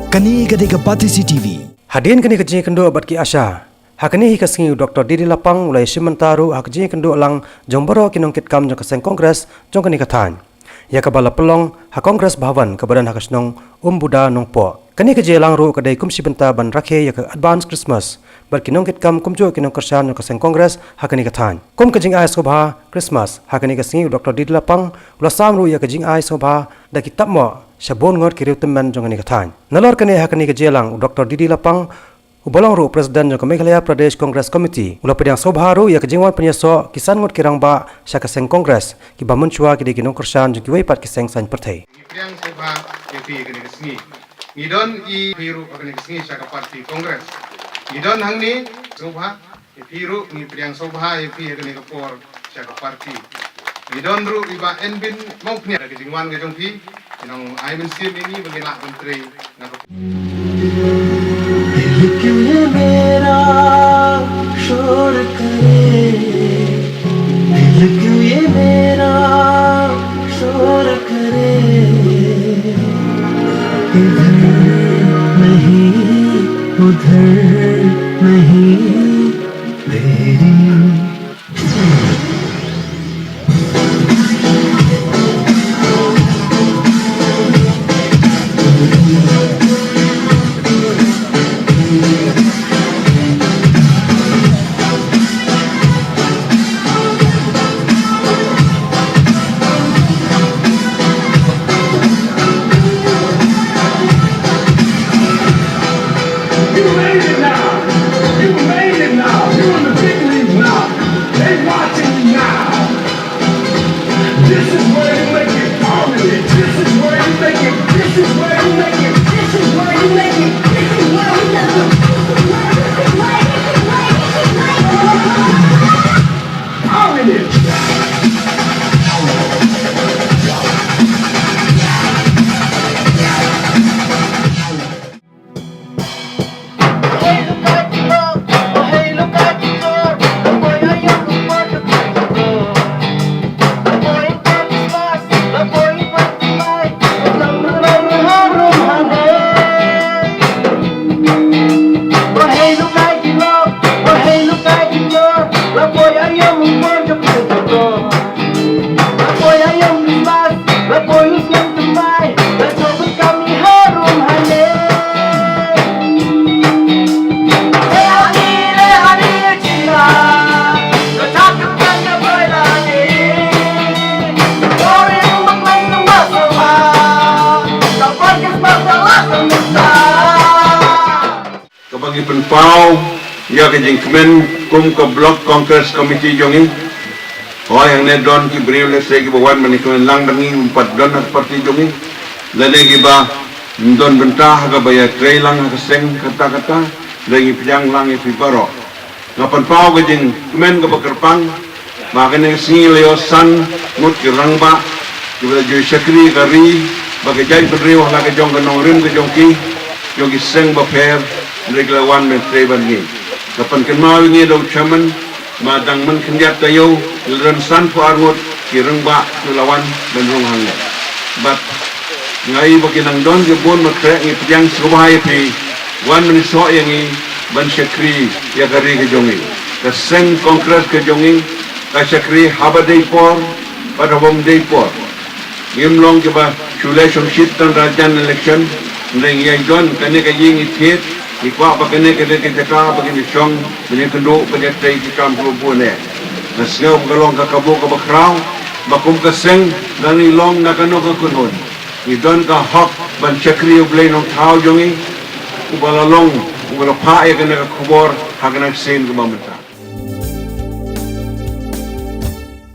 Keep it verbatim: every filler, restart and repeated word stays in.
Kane ka dei ka Batesi T V. Hadien kane ka jingïakynduh bad ki ASHA, ha kane hi ka sngi u Doctor D D Lapang u la ïashim bynta ruh ha ka jingïakynduh lang jong baroh ki nongkitkam jong ka seng Congress jong kane ka thaiñ, ïa kaba la pynlong ha Congress Bhavan kaba don ha ka shnong Umbuda Nongpoh. Kane ka jingïalang ruh ka dei kum shi bynta ban rakhe ïa ka advance Christmas bad ki nongkitkam kumjuh ki nongkyrshan jong ka seng Congress ha kane ka thaiñ. Kum ka jingai sngewbha Christmas ha kane ka sngi u Doctor D D Lapang u la sam ruh ïa ka jingai sngewbha da ki tapmoh sha bun ngut ki riewtymmen jong kane ka thaiñ. Nalor kane ha kane ka jingïalang u Doctor D D Lapang uba long ruh u President jong ka Meghalaya Pradesh Congress Committee u la pdiang sngewbha ruh ïa ka jingwan pynïasoh ki san ngut ki rangbah sha ka seng Congress kiba mynshuwa ki dei ki nongkyrshan jong kiwei pat ki seng saiñ pyrthei. Ngi pdiang sngewbha ïa phi kane ka sngi. Ngi don ïa phi ruh kane ka sngi sha ka party Congress. Ngi don hangne sngewbha ïa phi ruh, ngi pdiang sngewbha ïa phi ha kane ka por sha ka party. Ngi don ruh i Bah Enbin Mawphniang, da ka jingwan ka jong phi, ngi nang ai mynsiem ïa ngi ba ngin lah ban trei na ka. दिल क्यों ये मेरा शोर करे, दिल क्यों ये मेरा शोर करे, इधर नहीं उधर नहीं तेरी। You made it now. You made it now. You in the big leagues now. They watching you now. This is where you make it permanent. This is where you make it. This is where you make it. This is where you make it. This is where we make it. This is where, this is where, this is where, this is where. Permanent. Kaba ngi pynpaw ïa ka jingkmen kum ka Block Congress Committee jong ngi. Hooid, hangne don ki briew lehse kiba wan ban ïakmen lang bad ngi, ym pat don ha ka party jong ngi, lane kiba ym don bynta ha kaba ïatrei lang ha ka seng kata kata, hynrei ngi pdiang lang ïa phi baroh. Nga pynpaw ka jingkmen kaba kyrpang ba kane ka sngi la ïoh san ngut ki rangbah kiba la ju shakri ka ri, ba ka jaitbynriew ha la ka jong ka nongrim ka jong ki, jong ki seng bapher, hynrei ki la wan ban trei bad ngi. Nga pynkynmaw ïa ngi da u chairman ba dang mynkhyndiat taïew la don sanphew ar ngut ki rangbah kiba la wan ban rung hangne. Bad nga i ba ki nang don ki bun, bad khreh ngi pdiang sngewbha ïa phi wan ban ïasoh ïa ngi ban shakri ïa ka ri ka jong ngi. Ka seng Congress ka jong ngi ka shakri haba dei por bad haba ym dei por. Ngim long kiba shu leh shongshit tang da jan election, hynrei ngi ïai don kane ka ïing i thied, ngi kwah ba kane ka dei ka jaka ba ngin ïashong, ba ngin ïakynduh, ba ngin ïatrei ki kam kiba bun eh. Nga sngew ba ka long ka kabu kaba khraw ba kum ka seng, lada ngi long na kano ka kynhun, ngi don ka hok ban shakri ïa U Blei Nongthaw jong ngi, uba la long, uba la phah ïa kane ka khubor ha kane ka sien kaba mynta.